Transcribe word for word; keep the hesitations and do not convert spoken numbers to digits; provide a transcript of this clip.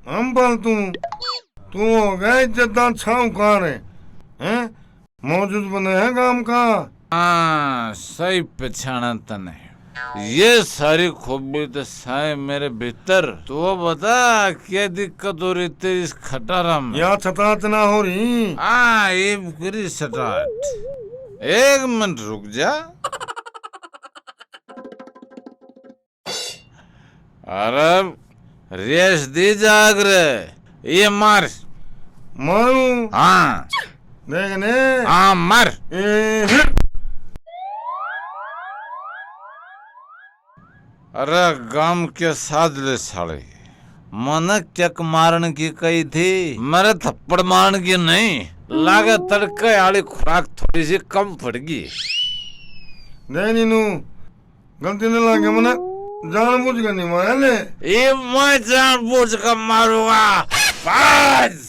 हम पालतू। तू हो गया इज्जतदार साहूकार है, हैं? मौजूद बने है गांव का। हाँ, सही पहचाना तने। ये सारी खूबी तो साए मेरे भीतर। तू बता, क्या दिक्कत हो रही तेरी इस खटारा में? या छतात ना हो रही। हाँ, ये करी स्टार्ट। एक मिनट रुक जा। अरे, रेस दी जाग रे। ये मार। मारूं? हाँ। देख ने। हाँ, मार। ए, अरे, गांव के साधले साले, मने किक मारण की कही थी, मेरे थप्पड़ मारण की नहीं। लागे तड़के आली खुराक थोड़ी सी कम पड़ गई। नहीं नीनू, गलती नहीं लागे, मने जानबूझ के नहीं मारा ले। ये मैं जानबूझ के मारूंगा। बस।